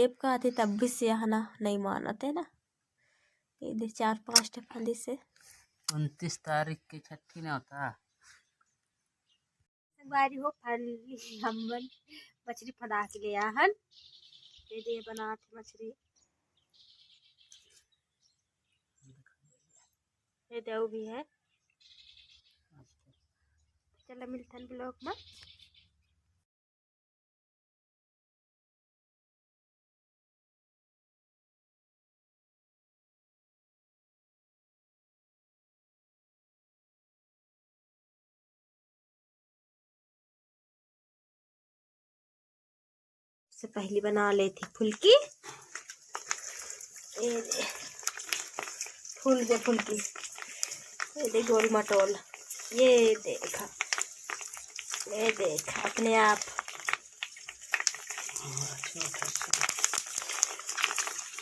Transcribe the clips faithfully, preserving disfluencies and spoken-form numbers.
एब का आथे तब भी से यहाँ ना नहीं मानत है ना। ये दे चार पांच ठे फंदी से। उनतीस तारीख के छठी ना होता। संगवारी हो, finally हमन मछली फंदा के ले आहन। ये दे बनात हे मछली। ये दे अउ भी है। चलो मिलथन vlog में। से पहली बना लेती फुल्की। ये दे, फूल दे फुल्की, ये दे गोल मटोल, ये देखा, ये देखा अपने आप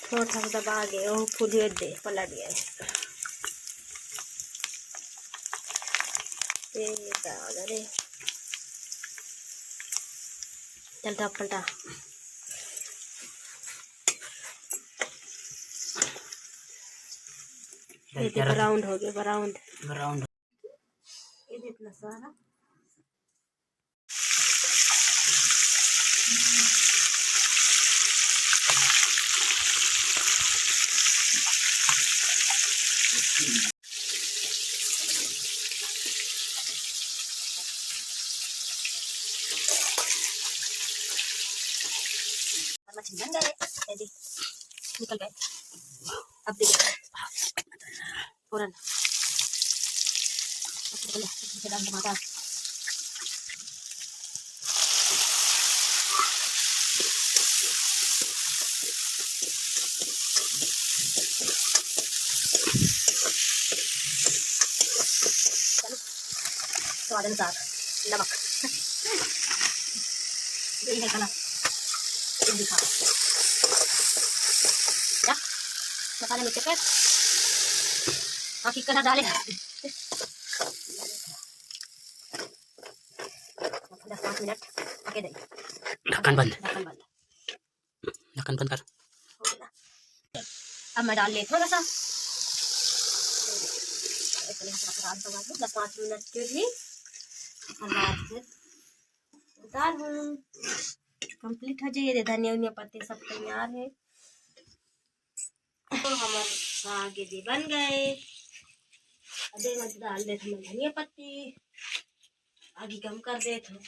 छोटा सा दबा के वो फूल ये दे पलट गए। ये दादा रे, चलता पलटा। ये देखो, राउंड हो गया, राउंड। राउंड। ये इतना सारा। मछली बन गए, ये देख, निकल गए। अब देखो, फोरन, टमाटर। स्वाद अनुसार नमक। यही है गला। ये दिखा। क्या? मसाले मिर्च के। हाँ, कितना डाले? दस पाँच मिनट पके दे। ढक्कन बंद। ढक्कन बंद। ढक्कन बंद कर। अब मैं डाल लेती हूँ रसा। दस पाँच मिनट के लिए। और बाद फिर उतार हूँ। कंप्लीट हो जाइए, धनिया उनिया पत्ते सब तैयार है। तो हमर साग ये दे बन गए। अबे मैं डाल देत हूँ धनिया पत्ती, आगी कम कर देत हूँ।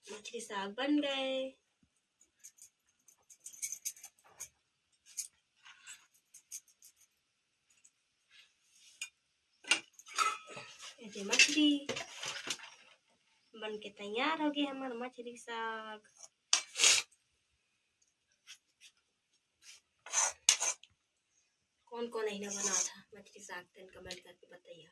मछली साग बन गए। ये दे मछली बन के तैयार हो गए हमर मछली साग। कौन कौन अहिना बनात हे मछली साग, तेन comment करके बताइए।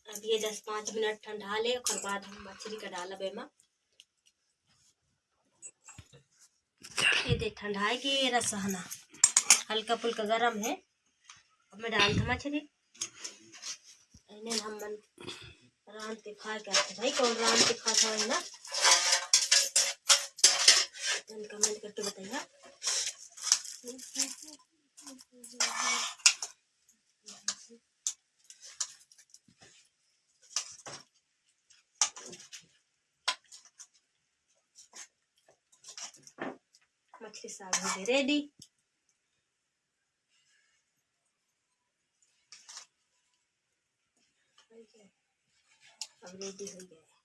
अब ये दस पाँच मिनट ठंडा ले, ओकर बाद हम मछली का डालब एमा। ये दे ठंडाए के रस हना हल्का फुल्का गरम है। अब मैं डालत हूँ मछली। एने हमन रांध के खाए के आथे भाई, कौन रांध के खात हवय ना, तेन comment करके बताइए। मछली साग हो गए ready। अब ready हो गया है।